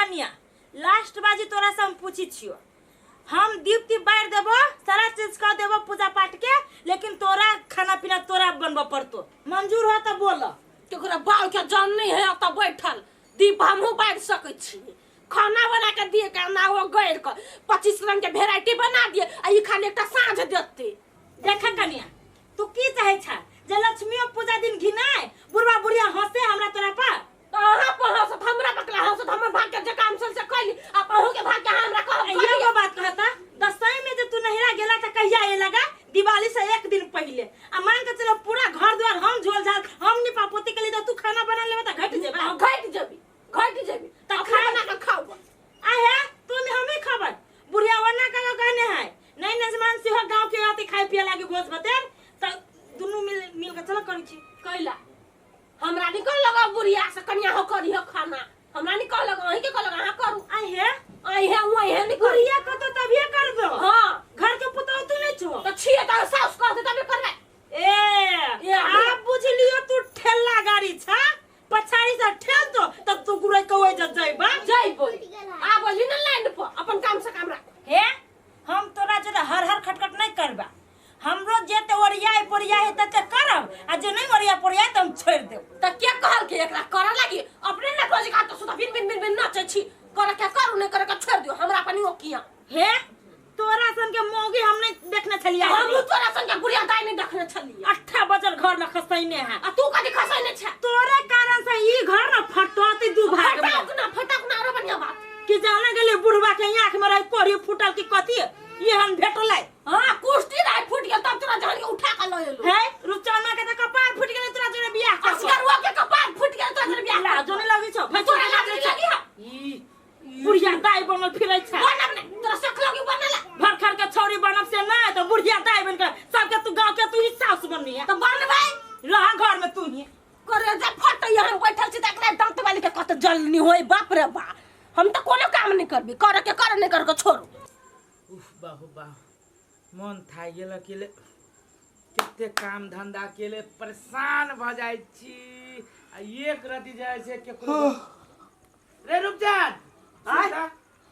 कनिया, लास्ट बाजी तोरा से हम पूछी छियो, हम दीप तीप बारि देबो, सारा चीज कर देबो पूजा पाठ के, लेकिन तोरा खाना पीना तोरा बनबऽ पड़तो। मंजूर हो तऽ बोल। केकरो बाल के जान नहीं है ओतऽ बैठल दीप हमहूँ बारि सकै छी। खाना बना के दिए के ना वो गैर के 25 रंग के वेराइटी बना दिए आ ई खाली एकटा साँझ देते। देख कनिया, तू की चाहे छा जे लक्ष्मीओ पूजा दिन घिनाय बुढ़वा बुढ़िया हंसे हमरा तोरा पर? तो अहाँ पर हंसत, हमरा पकड़ा हंसत, हमर भाग्य जे काम से कैली, आ अहूँ के भाग्य हमरा कहब। ये एगो बात कहता, दसई में जे तू नहिरा गेला त कहिया ए लगा? दिवाली से एक दिन पहले। आ मान के चलो पूरा घर द्वार हम झोल झाल हम निपा पोती के लिए, तो तू खाना बना लेबे त घट जेबे। हाँ, घट जेबी, घट जेबी। त अपने खा बना के खाओ। आ हे तू ने हमें खबर बुढ़िया वना का कहने है नहीं नजमान सिंह गांव के आती खाए पिए लागी भोज बतेर, त दुनू मिल मिल के चलो करै छी। कैला हमरा नहीं कह लगा बुढ़िया से कन्या हो करी हो खाना, हमरा नहीं कह लगा, अहीं के कह लगा अहाँ करू। आ हे आई हे वो हे नहीं करू। बुढ़िया को तो तभिए कर दो। हाँ। घर के पुतहु तू नहीं छो। तो छिए त सास कहते तबे करबे। ए, ए, आप बुझ लियो तू ठेला गाड़ी छा, पछाड़ी से ठेल दो तब तू गुरै के ओइ जब जाइबा। जाइबो। आ बोली ना लाइन पर अपन काम से काम रख। हे हम तोरा जरे हर हर खटखट नहीं करबा, हमरो जे ते ओरियाई पोरियाई है ते करब, आ जे नहीं ओरिया पोरियाई त हम छोड़ देब। त के कहल के एकरा करऽ लागी? अपने न रोज का तो सुता बिन बिन बिन बिन नाचै छी, करे के करू नहीं करे के छोड़ दियो, हमरा अपन ओ किया। हे तोरा सन के मौगी हम नहीं देखने छलिया। हम तोरा सन के बुढ़िया दाई नहीं देखने छलिया। 8 बजल घर में खसैने है। आ तू कथी खसैने छे? तोरे कारण से ई घर न फटती दू भाग में। फटक ना, फटक ना, आरो बढ़िया बात। कि जाना गेले बुढ़वा के आंख में रहे कोरी फूटल की कथी ये हम भेटलै। हां कुश्ती रहे फूट गेल तब तोरा जान के उठा के ल एलो। हे रुचाना के त कपार फूट गेलै तोरा जोरे बियाह कर। असगरुआ के कपार फूट गेल तोरा जोरे बियाह कर। लाजो नहीं लगै छौ? तोरा लाज नहीं लगी है? ई बुढ़िया दाई बनल फिरै छै। बनब नै तोरा शख लगी बनला। भरखर के छौरी बनब से नै त बुढ़िया दाई बन के सबके तू गांव के तू ही सास बननी है। त बनबै रह घर में तू ही। करे जा फट यहाँ बैठल छी त एकरा दांत वाली के कत जलनी होय। बाप रे बाप, हम त कोनो काम नहीं करबी, करे के कर नहीं करे के छोड़ू। उफ बाहु बाह, मन थाकि गेल अकेले, कते काम धंधा केले परेशान भ जाइ छी। आ एक रति जाइ छै केकरो। रे रुक जा। आय।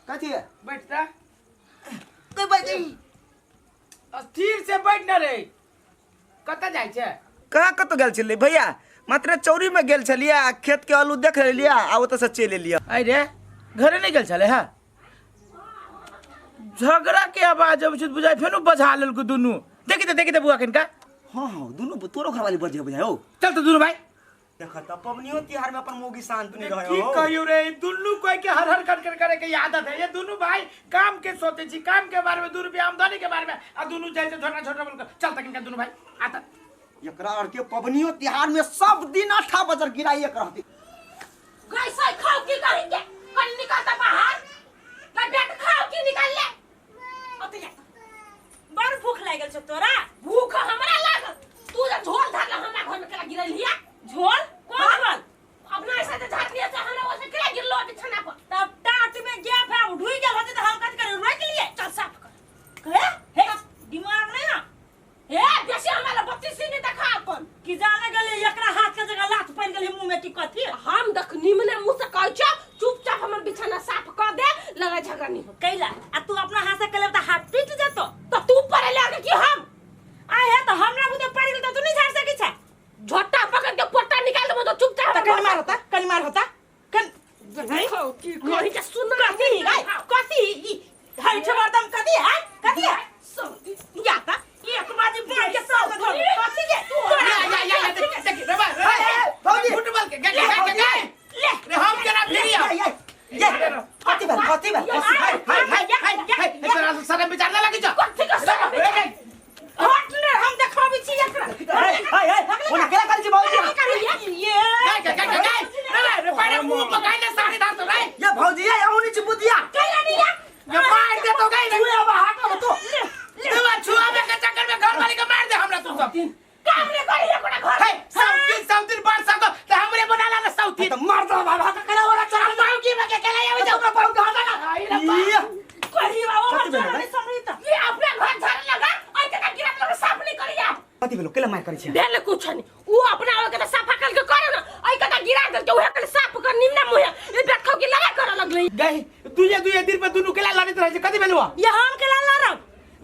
कथी है? बैठ जा। कोई बैठ। स्थिर से बैठ न रे। कतऽ जाइ छै? कहाँ कतऽ गेल छलियै भैया? मात्र चौरी में गेल छलियै आ खेत के आलू देख लेलियै आ ओतऽ से चलि एलियै। अरे रे, घरे नहीं गेल छलै हँ? झगड़ा के आवाज अबै छै बुझाइ फेनो बजा लेलको दुनू। देखी तऽ, देखी तऽ बुआ कनिका। हाँ हाँ दुनू तोरो घरवाली बजे बुझाइ हो। चल तऽ दुनू भाई। देख त पबनियो तिहार में अपन मोगी शांत नहीं रहे की हो। कहियो रे, ई दुनू कोई के हर हर कर कर करे के आदत है। ये दुनू भाई काम के सोचे छी, काम के बारे में, 2 रुपया आमदनी के बारे में, आ दुनू जाय छै झोटा झोटा बोल के। चल तक इनका दुनू भाई आता। एकरा आर के पबनियो तिहार में सब दिन 8 बजर गिराई एक रहती। कैसे खाओ की कहीं के कल निकलता बाहर गई बेट खाओ की निकल ले। ओते जा। बड़ भूख लागल छौ तोरा? भूख हमरा लागल, तू जे झोल झाड़ला हमरा घर में केला गिरल हिया। झोल? कोन हाँ? झोल? अपना ऐसा जे झाड़लिए से हमरा ओसे केला गिरलो बिछाना पर। तब टाट में गैप है, ढुई गेल होते त हम कथि करी, रोक लिए। चल साफ कर। हे हे दिमाग नहीं है। हे बेसी हमरा लग बत्तीस नहीं देखा अपन। कि जाने गेले एकरा हाथ के जगह लात पड़ गेलै मुंह में की कथि? हम देख निमने मुंह से कहै छौ चुपचाप हमर बिछाना साफ कर दे, लड़ाई झगड़ा नहीं हो। कैला? आ तू अपना हाथ से केले त हाथ टूट जेतो। त तू पड़े लगे कि हम? आ हे त हमरा बुते पड़ गेल त तू नहीं झाड़ सकै छे। झोटा पकड़ के पोटा निकाल देबो त चुपचाप त कनी मार होता, कनी मार होता, कन देखो की कहि के सुन कथी है? कथी ई हई छे बरदम कथी है? कथी है? सौती या त एक बाजी बांध के सब घर कथी के या या या या देख देख रे बा रे भौजी। फुटबॉल के गे गे गे गे ले रे हम केना फिरिया। ये ये ये कथी भेल, कथी भेल? हाय हाय हाय हाय हाय तोरा शरम विचार ना लगी छौ। कथी के शरम रे रे हट ले हम देखाबै छी एकरा। हाय हाय हाय ओना केना करै छी भौजी? ये गे गे गे गे रे रे पहले मुंह पकाइ ले साड़ी धार तो रे। ये भौजी ये अहुनी छी बुधिया। कैला नहीं या ये मार दे तो गई रे। छुए अब हाथ में तो। तू छुआबे के चक्कर में घर वाली के मार दे हमरा तू सब। काम नहीं करी कोना घर। हे सौतीन सौतीन बार सको त हमरे बना ला ना सौतीन। त मार दो बाबा के केना ओरा चला। माऊ की में के केला आवे तोरा पर उठा ना। ये कही बाबा कथी भेलै नहीं समझी त। ये अपना घर झाड़ लगा और के गिरा लोग साफ नहीं करी आप। कथी भेलो केला मार करै छी? भेल कुछ नहीं, वो अपना ओके त साफा कर के करे ना, ऐ के गिरा दे के उहे के साफ कर निमना मुहे ये बैठ खाओ की लगा करे लगले। पड़ले। गई दुए दुए दिन पे दुनु केला लड़ित रहे छै, कथि भेलुआ? ये हम केला लड़ब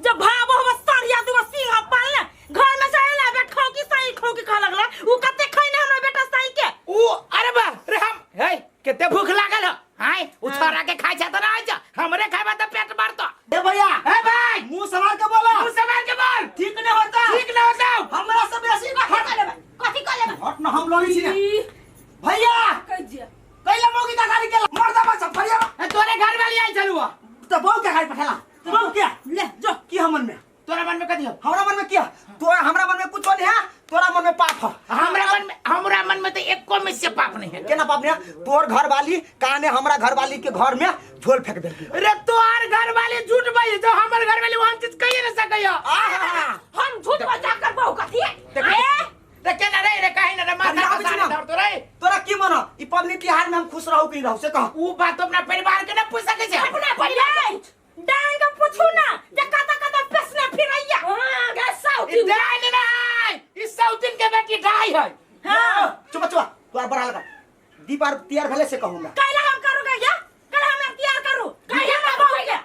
जब भाव हो सारिया दुगो सिंह पालने घर में से आइला बे खौकी साई खौकी खा लगला उ कते खैने हमरा बेटा साई के उ अरे बा रे हम हे कते भूख लागल ह हाय उ छोरा के खाय छै त ना छै हमरे खाइबा त पेट भरतो। ए भैया ए भाई मुंह संभाल के बोला, मुंह संभाल के बोल, ठीक नहीं होता, ठीक नहीं होता, हमरा से बेसी कथि क लेबै, कथि क लेबै? हट न हम लड़ी छी ना भैया। कह दिया कैला मौगी का गाली केला मर्दा बच्चा भैया ए तोरे घर वाली आइल छलुआ त बहू के गाली पठेला बहू के ले जो की हमन में तोरा मन में कथि हो? हमरा मन में की तोरा हमरा मन में कुछ नहीं है, तोरा मन में पाप है। हमरा मन में तो एको में से पाप नहीं है। केना पाप नहीं है? तोर घर वाली काने हमरा घर वाली के घर में झोल फेंक देलकी। अरे तोर घर वाली झूठ बाई जो हमर घर वाली वहां चीज कहिए ना सकैयो। हम झूठ बजा कर बहु कथि है? रे केना रे रे काहे ना रे माथा अरे पसारे धर तो रे तोरा की मन ई पबनी तिहार में हम खुश रहू कि रहू से कह। उ बात अपना परिवार के ना पूछ सकै छै, अपना परिवार डांग के पूछू ना जे कता कता पेसने फिरैया। हां गे साउथी डाइन नहीं ई साउथिन के बेटी डाई है। हां चुप चुप तोरा बड़ा लगा दीप आर तैयार भेले से कहूंगा। कैला हम करूंगा या कैला हम तैयार करू कैला हम बहु के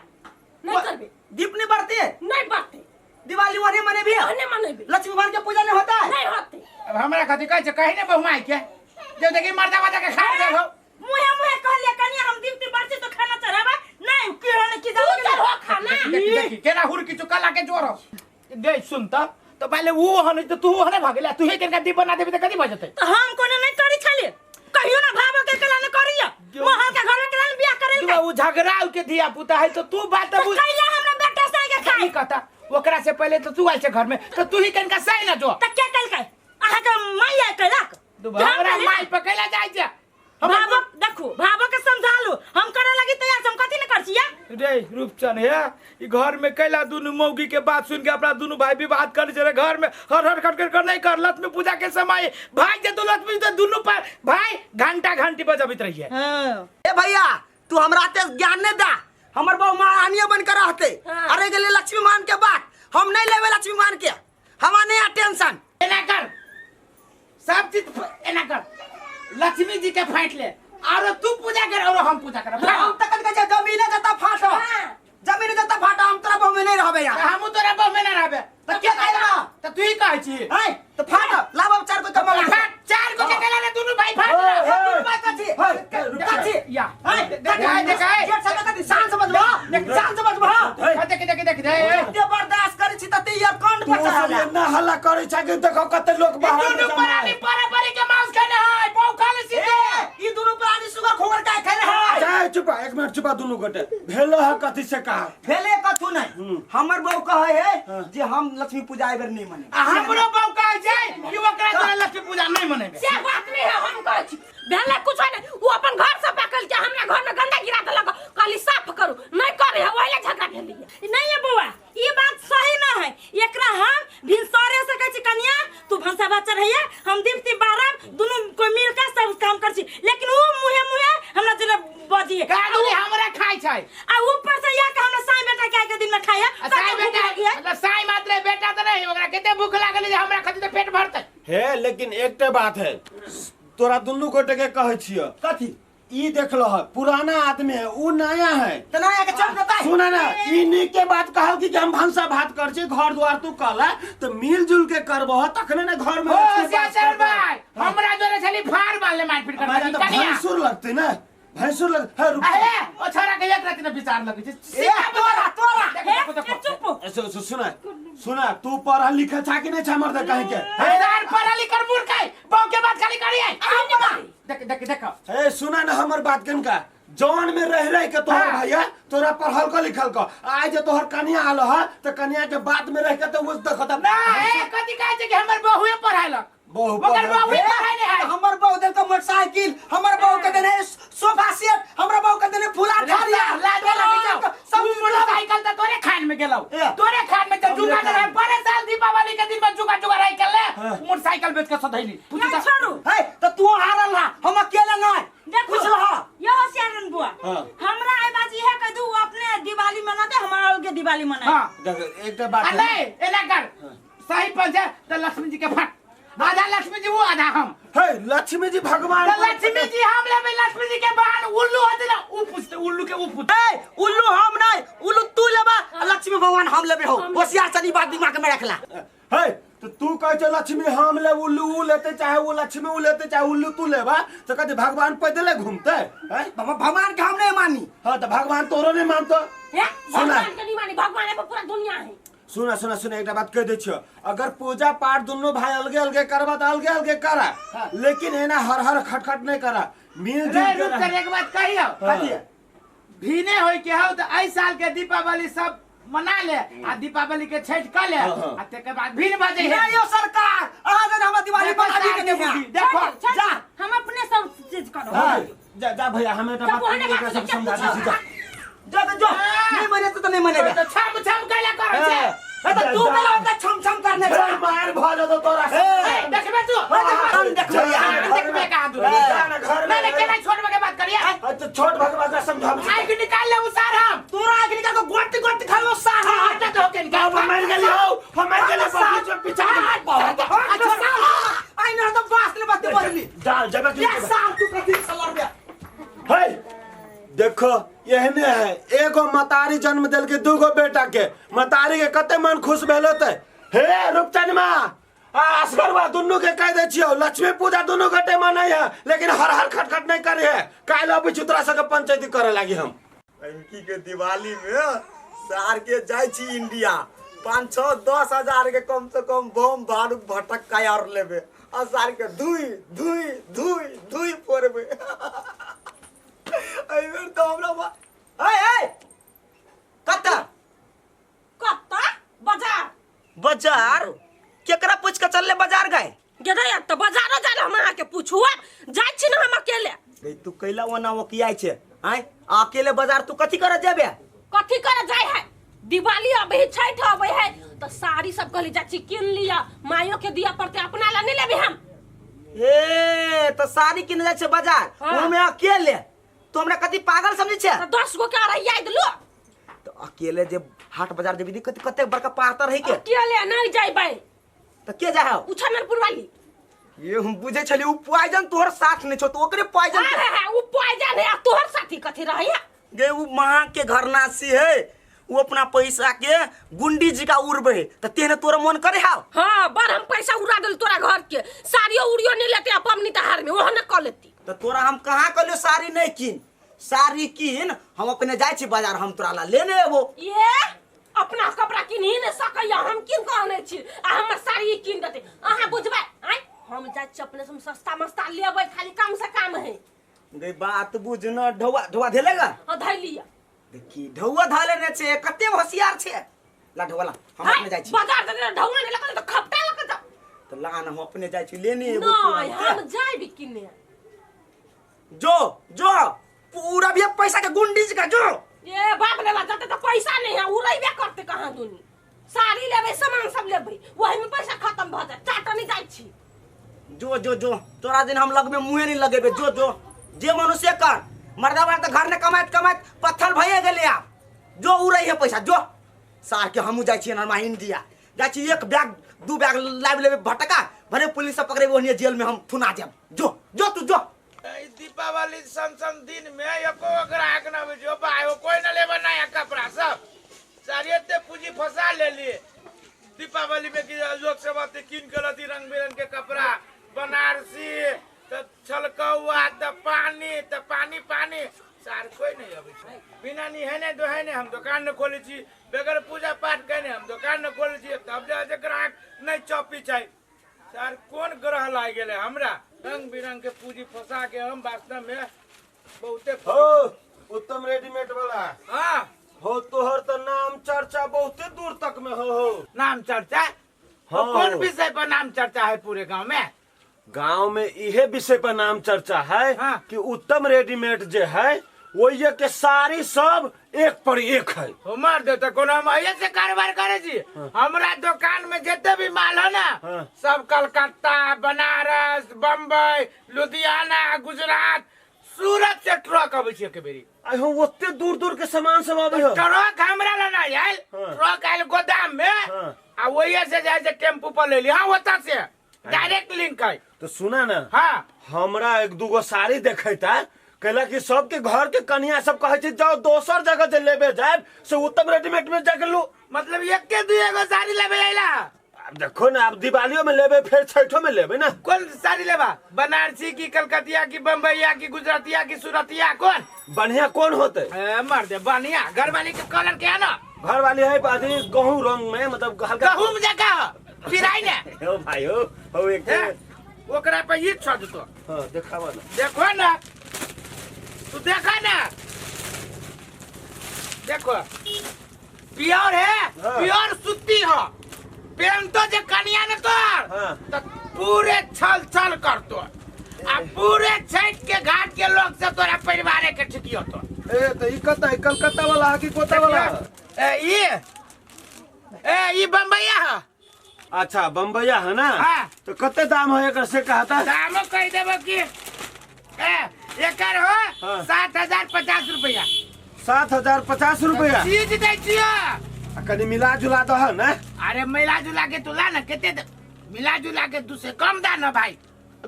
नहीं करबे दीप नहीं बढ़ते नहीं बढ़ते दिवाली वने मने भी वने मनेबे लक्ष्मी भगवान के पूजा नहीं होता है नहीं होते। अब हमरा खातिर कहै छै कहि ने बहुमाई के जब देखी मर्दा बजा के खा दे हो मुहे मुहे कहलिए कनिया हम दीप ती बढ़ते तो खाना चढ़ाबा नहीं की होने की जाओ चढ़ो खाना। देखी केना हुर की चुका के जोरो दे सुन त तो पहले वो हने तो तू हने भागले तू ही केनका दीप बना देबी त कथि भ जतै? तो हम कोने नहीं करी छले कहियो ना भाबो के केला ने करिया मोहन के घर में केला ने बियाह करेल तू उ झगड़ा के धिया पुता है तो तू बात तो कैला हमरा बेटा साई के खाई ई कहता ओकरा से पहले तो तू आइल छै घर में तो तू ही कनका सही ना जो त के कल के अहाँ के माई आइ कैलक हमरा माई पर कैला जाइ छै? भाबो देखू भाबो के समझालू हम करे लगी तैयार हम कथि न कर छिया रे रूपचंद हे ई घर में कैला दुनु मौगी के बात सुन के अपना दुनु भाई विवाद कर छै घर में हर हर खट कर नहीं कर लक्ष्मी पूजा के समय भाई जे दू लक्ष्मी तो दुनु पर भाई घंटा घंटी बजाबित रहिए। हां ए भैया तू हमरा ते ज्ञान ने दा हमर बहु महारानी बन के रहते। अरे गेले लक्ष्मी मान के बात हम नहीं लेवे लक्ष्मी मान के हमा नहीं टेंशन। एना कर सब चीज एना कर लक्ष्मी जी के फाट ले और तू पूजा कर और हम पूजा करब। हम तकन के जमीन जता फाटो जमीन जता फाटो हम तोरा बहु में नहीं रहबे यार। हम तोरा बहु में ना रहबे त के कहला त तू ही कहै छी है त फाट लाब चार को कमा फाट चार को के कहला रे दुनु भाई फाट दुनु भाई कथि कथि या है देख देख जेठ से कथि शान समझबा शान समझबा देख देख देख दे एते बर्दाश्त करै छी तते यार कंड पर चढ़ा ना हल्ला करै छै कि देखो कते लोग बाहर दुनु प्राणी बराबरी के मांस खाने है बहु खाले सीधे ई दुनु प्राणी सुगर खोगर का खाने है। चाहे चुपा एक मिनट चुपा दुनु गोटे भेलो है कथि से कहा भेले कथु नहीं हमर बहु कहै है जे हम लक्ष्मी पूजा एबर नहीं मने आ हमरो बहु कहै छै कि ओकरा तोरा लक्ष्मी पूजा नहीं मनेबे से बात नहीं है। हम कहै छी भेले कुछ नहीं वो अपन घर से पकड़ के हमरा घर में गंदा गिरा देलक कहली साफ करू नहीं करे है ओहिले झगड़ा भेली नहीं है बउआ ई बात सही ना है। एकरा हम भिनसरे से कहै छी कनिया तू भनसा भात चढ़ैया हम दीप ती बारब दुनु कोई मिल के सब काम कर छी लेकिन उ मुहे मुहे हमरा जरा बजिए कादू हमरा खाइ छै आ ऊपर से या के हमरा साई बेटा के के दिन में खाया साई बेटा मतलब साई मात्र बेटा त नहीं ओकरा कते भूख लागल जे हमरा खातिर त पेट भरतै हे। लेकिन एकटा बात है तोरा दुनु गोटे के कहै छियो कथि ई देखलो है पुराना आदमी है उ नया है त नया के चल देता सुना ना ई नीक के बात कहल कि हम भनसा भात कर छी घर द्वार तू कहला त मिलजुल के करबो तखने ना घर में ओ से भाई हमरा जोरे छली फार बाले मारपीट कर त भैंसुर लगते ना भैंसुर लग है रुक अरे ओ छोरा के एक रात ने विचार लगै छै ए तोरा तोरा देखो चुप सुना सुना तू पढ़ल लिखल छा कि नहीं छा मर्द कहे के हजार पढ़ल लिखल मूर्ख है बहु के बात खाली करी है देख देख देख ए सुना ना हमर बात कनका जवान में रह रह के तोहर भैया तोरा पढ़ल को लिखल को आज जे तोहर कन्या आलो है त कन्या के बात में रह के त वो देखत ना ए कथि कहै छै कि हमर बहुए पढ़ाइलक बहु ओकर बहुए पढ़ाइले है हमर बहु देल के मोटरसाइकिल हमर बहु के देने सोफा सेट हमरा बहु के देने फूला थारी सब मोटरसाइकिल त तोरे खान में गेलौ तोरे खान में त जुगा रहे बड़े साल दीपावली के दिन में जुगा जुगा रह के ले मोटरसाइकिल बेच के सधैली ना छोड़ू है त तू हारल हा हम अकेले नहीं देखो पूछ लहा यो होशियारन बुआ हमरा आई बाजी है कह दू अपने दिवाली मनाते हमारा के दिवाली मनाए। हां देख एकटा बात नहीं एना कर सही पंच त लक्ष्मी जी के फट आधा लक्ष्मी जी वो आधा हम हे लक्ष्मी जी भगवान तो लक्ष्मी जी हम लेबे लक्ष्मी जी के बाल उल्लू होते ना उ पूछते के उ पूछ। ए उल्लू हम नहीं, उल्लू तू लेबा, लक्ष्मी भगवान हम लेबे हो। होशियार चली बात दिमाग में रखला। हे तो तू कह छे लक्ष्मी हम ले, उल्लू उ लेते, चाहे वो लक्ष्मी उ लेते, चाहे उल्लू तू लेबा, तो कहते भगवान पैदले घूमते हैं? भगवान के हम नहीं मानी। हां तो भगवान तोरो नहीं मानतो। भगवान के नहीं मानी, भगवान है पूरा दुनिया है। सुना सुना सुना एक बात कह दे छियो, अगर पूजा पाठ दोनों भाई अलगे अलगे करबा त अलगे अलगे करा, लेकिन एना हर हर खटखट नहीं करा, मिल जुल के। रुक कर एक बात कहियो, कहियो भीने होई के हो त एई साल के दीपावली सब मना ले आ दीपावली के छठ कर ले आ तकर बाद भीन बजे है। नहीं यो सरकार आज हम दिवाली मनाबी के नहीं। देखो जा हम अपने सब चीज करो। जा जा भैया हमें तो बात सब समझा दे, जा जा जो नहीं मने तो नहीं मनेगा। तो छम छम कैला करै छै? ए तो तू कैला ओकरा छम छम करने छै? मार भ जतो तोरा। ए देखबे तू, हम देखबे यार, देखबे कहां तू घर में नहीं केना छोट के बात करिया। तो छोट भगवा का समझा आंख निकाल ले उसार, हम तोरा आंख निकाल के गोटी गोटी खालो सार। हां तो हो के निकाल, हम मर गेली हो, हम मर गेली बाबू जो पीछा। अच्छा आई ना तो बास ने बात बोलली डाल जब के सार तू कथि सलर बे। हे देखो एहने है, एगो मतारी जन्म दिल के दूगो बेटा के, मतारी के कते मन खुश भेलो ते। हे रूपचंद मां आ असगरवा दुन्नू के कह दे छियो लक्ष्मी पूजा दुन्नू गोटे मनै है, लेकिन हर हर खटखट नहीं करे है। काल अबै छी तोरा सबके पंचायती करे लागी हम। अंकी के दिवाली में सार के जाय छी इंडिया, 5 6 10 हजार के कम से कम बम बारूद भटक्का और लेबे आ सार के धुई धुई धुई धुई फोड़बे। एहि तो हमरा ए ए कत्ता कत्ता बाजार बाजार केकरा पूछ के चलले बाजार गए गेदै? त बाजारो जाले हम अहाँ के पूछू, जाय छी न हम अकेले। गई तू कैला ओना ओकियाय छे? आय अकेले बाजार तू कथि करे जेबे? कथि करे जाय है? दिवाली अबै है, छठ अबै है, त साड़ी सब कहली जा छी किन लिया, मायो के दिया पड़ते, अपना ला नहीं लेबे हम। ए त साड़ी किन जाय छे बाजार ओमे अकेले? तो हमरा कथि पागल समझै छे? त 10 गो के अरैया देलु। त अकेले जे हाट बाजार जेबी कति कते बड़का पातर है के? अकेले नहीं जाइबै। त के जाय हो? उछनरपुर वाली। ये हम बुझे छली उ पॉइजन तोहर साथ नहीं छो, तो ओकरे पॉइजन। हां हां उ पॉइजन है, तोहर साथी कथि रहै? गे उ महा के घर नासी है, उ अपना पैसा के गुंडी जी का उड़बे त तेने तोरा मन करे हाव। हां बड़ हम पैसा उड़ा देल तोरा घर के, साड़ियो उड़ियो नहीं लेते आ पबनी तहार में ओहो न क लेती। त तोरा हम कहां कहलियो साड़ी नहीं किन, साड़ी किन हम अपने जाय छी बाजार, हम तोरा ला लेने एबो। ये अपना कपड़ा किन ही नहीं सकैया, हम किन के आनै छी आ हमर साड़ी किन देते? अहाँ बुझबै? आय हम जाय छी अपने से सस्ता मस्ता लेबै, खाली काम से काम है। गे बात बुझ न, ढौआ ढौआ धेलेगा? हां धैलिया। देखी ढौआ धाले ने छे, कते होशियार छे। ला ढौआ ला, हम अपने जाय छी बाजार। त ढौआ ने लगल त खपटा लगत त ला न, हम अपने जाय छी लेने एबो। नहीं हम जायबी किने। जो जो पूरा भी पैसा के गुंडी जी का जो। ये बाप रे बाप, जते त पैसा नहीं है उड़ैबे करते कहां दुनी। साड़ी लेबै, सामान सब लेबै, वही में पैसा खत्म भ जाय, चाट नहीं जाय छी। जो जो जो तोरा दिन हम लग में मुंहे नहीं लगेबे। जो जो जे मनुष्य कर मर्दाबा त घर ने कमाइत कमाइत पत्थर भइए गेले आप। जो उड़ै है पैसा जो सार के हमहू जाय छी नमा इंडिया जाय छी, एक बैग दू बैग लाबि लेबै भटका, भरे पुलिस सब पकड़ेबे ओहने जेल में हम थुना जाब। जो जो तू जो। दीपावली सन सन दिन में एको ग्राहक न आबै छै, भाई कोई न लेबे नया कपड़ा, सब सारी एते पूंजी फंसा लेली दीपावली में कि लोग सब एते कीन के लती रंग बिरंग के कपड़ा, बनारसी त छलकौआ त पानी त पानी पानी, सार कोई नहीं अबै छै। बिना निहेने दोहेने हम दुकान न खोलै छी, बगैर पूजा पाठ केने हम दुकान न खोलै छी, तब जे ग्राहक नहीं चौपी छै। सार कोन ग्रह लागि गेलै हमरा? रंग बिरंग के पूंजी फंसा के हम वास्तव में बहुते हो। उत्तम रेडीमेड वाला। हाँ हो, तोहर त नाम चर्चा बहुते दूर तक में हो। नाम चर्चा? हो। कौन विषय पर नाम चर्चा है पूरे गांव में? गांव में इहे विषय पर नाम चर्चा है। हाँ। कि उत्तम रेडीमेड जे है वही के सारी सब एक पर एक है। मार दे तो कोनो हम से कारोबार करे छी। हाँ। हमरा दुकान में जितने भी माल है ना। हाँ। सब कलकत्ता, बनारस, बम्बई, लुधियाना, गुजरात, सूरत से ट्रक अबै छै के बेरी। आई हम ओते दूर दूर के सामान सब आबै है। ट्रक हमरा ला नहीं आयल। हाँ। ट्रक आयल गोदाम में। हाँ। आ वही से जाय से टेम्पू पर ले ली। हां ओता से डायरेक्ट लिंक है। तो सुना ना। हां हमरा एक दूगो साड़ी देखैता, कैला कि सबके घर के कनिया सब कहै छै जाओ दोसर जगह जे लेबे जायब से उत्तम रेडीमेड में जाके लू। मतलब एके दुए गो साड़ी लेबे अइला? अब देखो ना, अब दिवालियों में लेबे फिर छठो में लेबे ना। कौन साड़ी लेबा? बनारसी की, कलकतिया की, बम्बईया की, गुजरातिया की, सूरतिया, कौन बढ़िया कौन होते? मर दे बढ़िया घर वाली के कलर के है ना। घर वाली है बाजी गेहूं रंग में, मतलब हल्का गहूम जका हो पिराई ने। हो भाई हो हो एक हे, ओकरा पे ये छोड़ दो। हां देखावा ना, देखो ना तू, देखा ना, देखो प्योर है। हाँ। प्योर सूती हो, पेन तो जे कनिया ने तो हाँ। तो पूरे छल छल कर तो आ पूरे छठ के घाट के लोग से तोरा परिवार के ठिकियो तो। ए तो ई कता है, कलकत्ता वाला है कि कोता वाला है? ए ये ए ई बम्बईया है। अच्छा बम्बईया है ना। हाँ। तो कते दाम है एकर से कहता? दामो कह देबो कि ए एकर हो हाँ। 7050 रुपया। 7050 रुपया चीज दै छियो। आ कनी मिला जुला दह ना। अरे मिला जुला के तू ला ना, केते मिला जुला के 2 से कम दा ना भाई।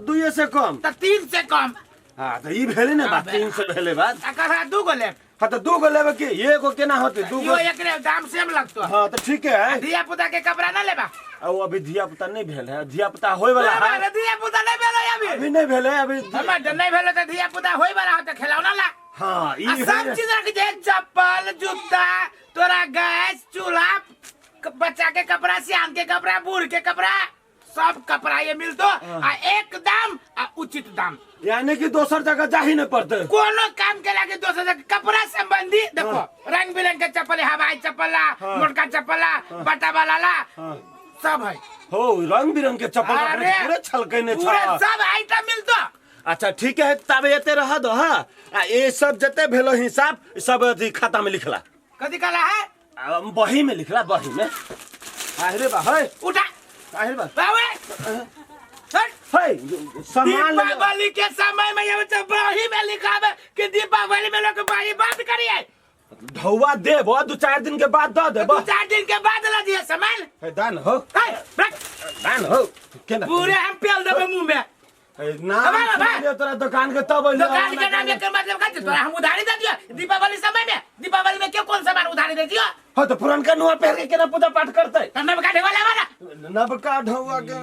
2 से कम? तो 3 से कम। हाँ तो ई भेले ना बात, 3 से भेले बात। एकर हा 2 गो लेब। हाँ तो 2 गो लेबे कि एगो केना होते? 2 यो गो एकरे दाम सेम लगतो। हाँ तो ठीक है। धिया पुता के कपड़ा ना लेबा? आ अभी धिया पुता नहीं भेल है, धिया पुता होय वाला है। अरे धिया पुता नहीं भेल है अभी। अभी नहीं भेल है अभी। हमर नहीं भेल त धिया पुता होय वाला हो त खेलौना ला। हाँ ई सब चीज रख दे, चप्पल जूता, तोरा गैस चूल्हा, बच्चा के कपड़ा, सियान के कपड़ा, बूढ़ के कपड़ा, सब कपड़ा ये मिलतो। आ एकदम आ उचित दाम, यानी कि दोसर जगह जा ही नहीं पड़ते कोनो काम के लागे दोसर जगह। कपड़ा संबंधी देखो। रंग बिरंग के चप्पल, हवाई चप्पल, मोटका चप्पल, बटा वाला ला। सब है हो, रंग बिरंग के चप्पल पूरे छलके ने पूरे सब आइटम मिलतो। अच्छा ठीक है, तब एते रह दो। हाँ आ ये सब जते भेलो हिसाब सब अथी खाता में लिखला। कथी कहला है? बही में लिखला, बही में। आहिरे बा है उठा, आहिरे बा बावे है सामान। दीपावली के समय में ये सब बही में लिखावे कि दीपावली में लोग बही बात करिए। ढौवा देबो 2-4 दिन के बाद द देबो। 2-4 दिन के बाद ला दिए सामान। है दान हो, है दान हो केना पूरे हम पेल देबे मुंह में। नाम तोरा दुकान के तब दुकान के नाम एकर मतलब का तोरा हम उधारी दे दियो दीपावली समय में। दीपावली में के कौन सामान उधारी दे दियो? हां तो पुरनका नुआ पहन के केना पूजा पाठ करतै? त नबका ढेवा लावा ना, नबका ढौवा के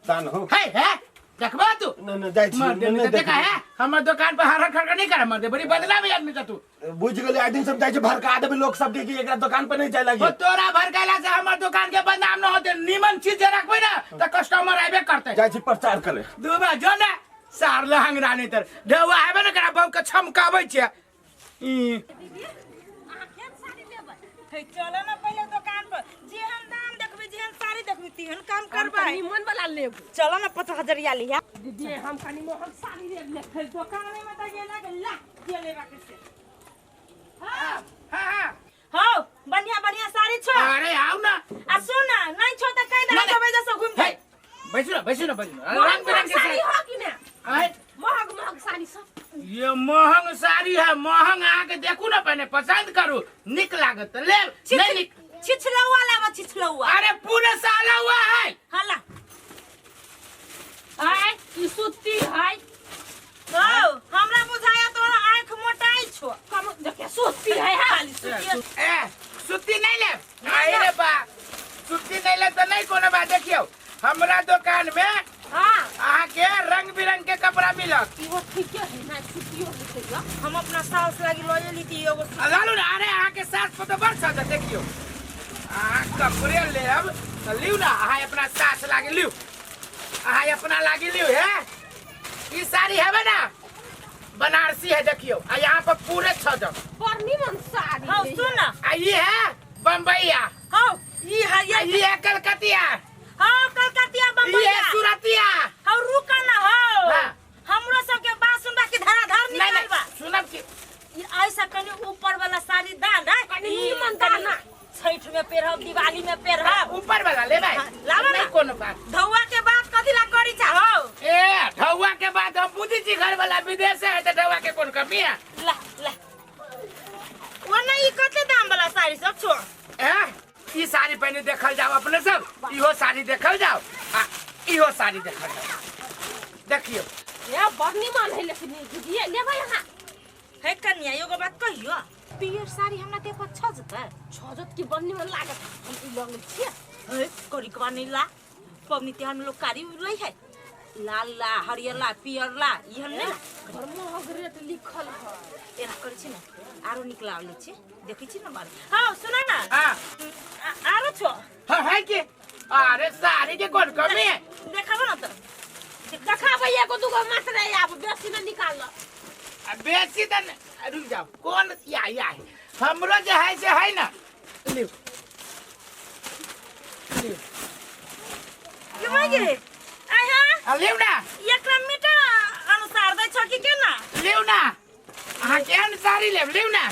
दान हो। है है देखबा तू न न जाय छी न देखा है हमर दुकान पर हर खड़ नहीं कर मर दे, बड़ी बदनामी आदमी का तू। बुझ गेलै आइ दिन सब जाय छै भड़का देबे लोग सब के कि एकरा दुकान पर नहीं जाय लागी। ओ तोरा भड़काला से हमर दुकान के बदनाम न होते। नीमन चीज जे रखबै ना त कस्टमर आबे करते। जाय छी प्रचार करे दुबा जो ना सार लहंग रानी तर ढौवा आबे न करा बहु के छमकाबै छै। ई अहाँ केहन साड़ी लेबै? हे चलो ना पहिले दुकान पर, जेहन दाम देखबै जेहन साड़ी देखबै तेहन काम करबै। निमन वाला लेब। चलो ना 50,000 लिया दीदी, हम कनी मोहन साड़ी लेब। फिर दुकान में त गेला के ला जे लेबा के से। हां हां हां बढ़िया बढ़िया साड़ी छो। अरे आओ ना आ सुन ना, नहीं छो त कहि दे हम वजह से घूम के। बैसु ना बैसु ना बैसु ना, रंग बिरंग के साड़ी हो कि ना? आय महग महग साड़ी सब। ये महंग साड़ी है, महंग आके देखू ना पहले पसंद करू, निक लागत ले नहीं निक छिछलौआ लावा, छिछलौआ। अरे पूरे साला हुआ है। हाला आय ई सूती है। ओ हमरा बुझाया तोरा आंख मोटाई छो। कम देखे सूती है खाली सूती। ए सूती नहीं ले आई रे बा, सूती नहीं ले त नहीं कोनो बात। देखियो हमरा दुकान में हां अहाँ के रंग बिरंग के कपड़ा मिलत। इहो ठीके है ना, सूतियो है। हम अपना सास लागी लए लीती एगो लालू ना। अरे अहाँ के सास पर तो बड़ सजा। देखियो अहाँ कपड़े लेब त लिउ ना, अहाँ अपना सास लागी लिउ, अहाँ अपना लागी लिउ। है ई साड़ी हेबे ना बनारसी है देखियो, आ यहाँ पर पूरे छजम बड़ निमन साड़ी। हां सुन ना, आ ई है बम्बईया। हां ई है, ई है कलकतिया। हां कलकतिया बम्बईया। ई है सूरतिया। हां रुक ना, हां हमरो सब के बात सुनबा की धराधर निकलबा। सुनब की ई ऐसा कनी ऊपर वाला साड़ी दा ना, कनी निमन दा ना, छठ में पेरहब, दिवाली में पेरहब। ऊपर वाला लेबै लावा नहीं कोनो बात। ढौवा के बात कथी ला करी चाहो? ए ढौवा के बात हम बुझी छी, घर वाला विदेश है त ढौवा के कोन कमी है। ला ला ओ नहीं, ई कते दाम वाला साड़ी सब छो? ए ई साड़ी पहले देखल जाओ अपने सब, इहो साड़ी देखल जाओ आ इहो साड़ी देखल जाओ। देखियो ए बड़ निमन है, लेकिन दीदी लेबै अहाँ? है कन्या एगो बात कहियो पियर साड़ी हमरा देह पर छजतै छजत की बन्नी में लागत हम ई लंग छियै है करिकवा नहीं ला पबनी तिहार में लोग कारी लै है लाल ला हरियर ला पियर ला ई हम नहीं ला बड़ महग रेट लिखल है एना करै छी ने आरो निक लागल छी देखै छी ने बार हां सुन ना हां आरो छो हां है के अरे साड़ी के कोन कमी है देखाबो ना त देखाबै एगो दूगो मात्र आब बेसी न निकाल आ बेसी त रुक जाओ कौन या या हमरो जे है से है ना लियो लियो के भाई गे आय हां आ लियो ना एकरा मीटर अनुसार दै छ कि केना लियो ना अहाँ के अनुसार ही लेब लियो ना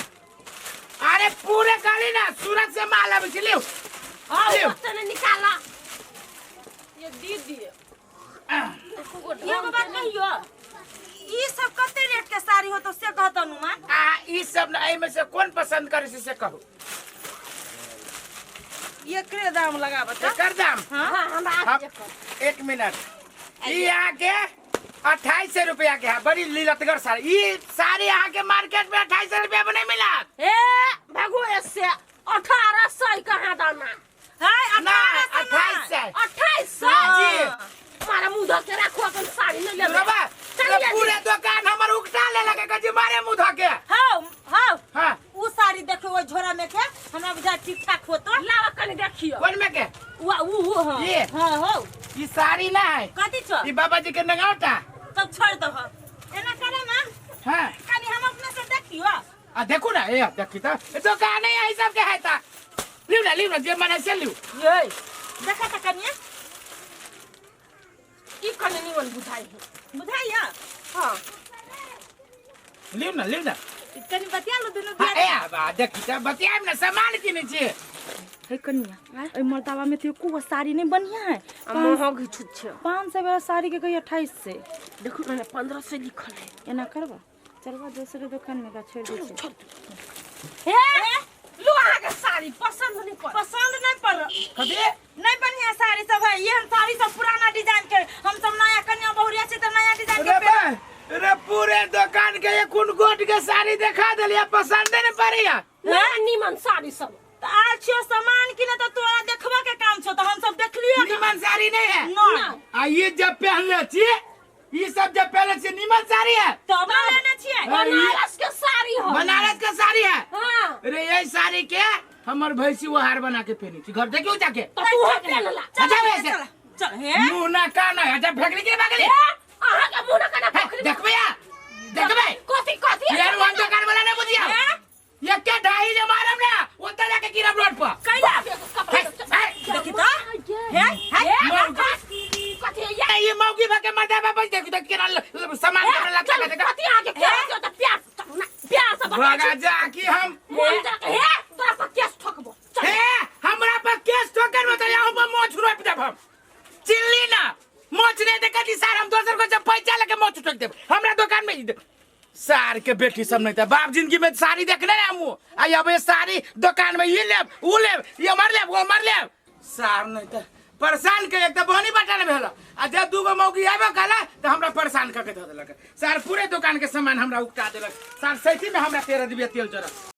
अरे पूरे काली ना सूरत से माल आबै छै लियो हां लियो। ओते ने निकाला ये दीदी एगो बात कहियो ई सब कते रेट के साड़ी होतो से कहत नु मां आ ई सब ना एहिमे से कोन पसंद करै छै से कहू एकरे दाम लगाबत एकर दाम हां हां हमरा हम एक मिनट ई अहाँ के 2800 रुपया के है बड़ी लीलतगर साड़ी ई साड़ी अहाँ के मार्केट में 2800 रुपया में नहीं मिलत ए भागो ऐसे 1800 कहाँ दाना हाय ना 1800 2800 2800 जी मारा मुंह धो के राखो अपन साड़ी नहीं लेबै रबा चलिए पूरे दुकान हमर उकटा ले लगे कजी मारे मुंह धो के हां हां हां उ साड़ी देखो ओइ झोरा में के हमरा बुझा ठीक ठाक होतो लावा कनी देखियो कोन में के उ उ हां ये? हां हो ई साड़ी ना है कथी छो ई बाबा जी के नगावटा तब छोड़ दो एना करे ना हां कनी हम अपने से देखियो आ देखू ना ए देखी त दुकान है यही सब के है ता लिउ ना जे मन है से लिउ ये देखा त कनिया ई कनी निमन बुझाई है बुझाइया हां लिउ ना लिउ ना कनी बतिया लो दुनू हाँ, ए आ देखी त बतियाब ना सामान किने छी हे कनिया ओइ मर्दावा में तो एको साड़ी नहीं बढ़िया है आ महग छुत छै 500 वाला साड़ी के कही 2800 देखो ना 1500 लिखल है एना करबा चलबा दोसरे दुकान में का छोड़ दै छोड़ हे लो अहाँ के साड़ी पसंद नहीं पड़ पसंद नहीं पड़ कथी नहीं बढ़िया साड़ी सब है ये हम साड़ी सब पुराना डिजाइन के हम सब नया कन्या बहुरिया छै त नया डिजाइन के रे बा रे पूरे दुकान के एक गोट के साड़ी देखा देलिया पसंद नहीं पड़िया ना निमन साड़ी सब त आल छियो सामान किने त तोरा देखबा के काम छौ त हम सब देखलियो निमन साड़ी नहीं है ना आ ये जब पहनले छी ये सब जब पहनले छी निमन साड़ी है तब लेने छियै हाँ, ये- बनारस के साड़ी हो बनारस के साड़ी है हां रे ये साड़ी के हमर भैंसी वो हार बना के पहनी छी घर देखियो जाके तो तू हो पहनला चल अच्छा चल वैसे। चल चल हे मुंह ना कान है जब फेंकली के बगली अहाँ के मुंह ना कना पकड़ी देखबे या देखबे कथी कथी यार वन दुकान वाला ना बुझिया ये के ढाई जे मारम ना ओतऽ जाके गिरब रोड पर कैला हे, हे, देखी त हे हे कथी ये ये मौकी भके मर्दा बाबा देखी त केना सामान केना लत्ता के देखा कथी आके के त प्यार ना प्यार से बता भगा जा कि हम मोन जा के हे तोरा पर केस ठोकबो चल हे हमरा पर केस ठोकर में तो यहाँ पर मोछ रोप देब हम चिल्ली ना मोछ नहीं देखा दी सार हम दोसर को जब पैसा लेके मोछ ठोक देब हमरा दुकान में सार के बेटी सब नहीं था बाप जिंदगी में साड़ी देखने रहे हम आ अब ये साड़ी दुकान में ये लेब वो लेब ये मर लेब वो मर लेब सार नहीं था परेशान के एक तो बहनी बटा ने भेल आ जब दूगो मौगी आबे कला तो हमरा परेशान करके धऽ देलक सार पूरे दुकान के सामान हमरा उकटा देलक सार सैती में हमरा 13 डिबिया तेल जरत।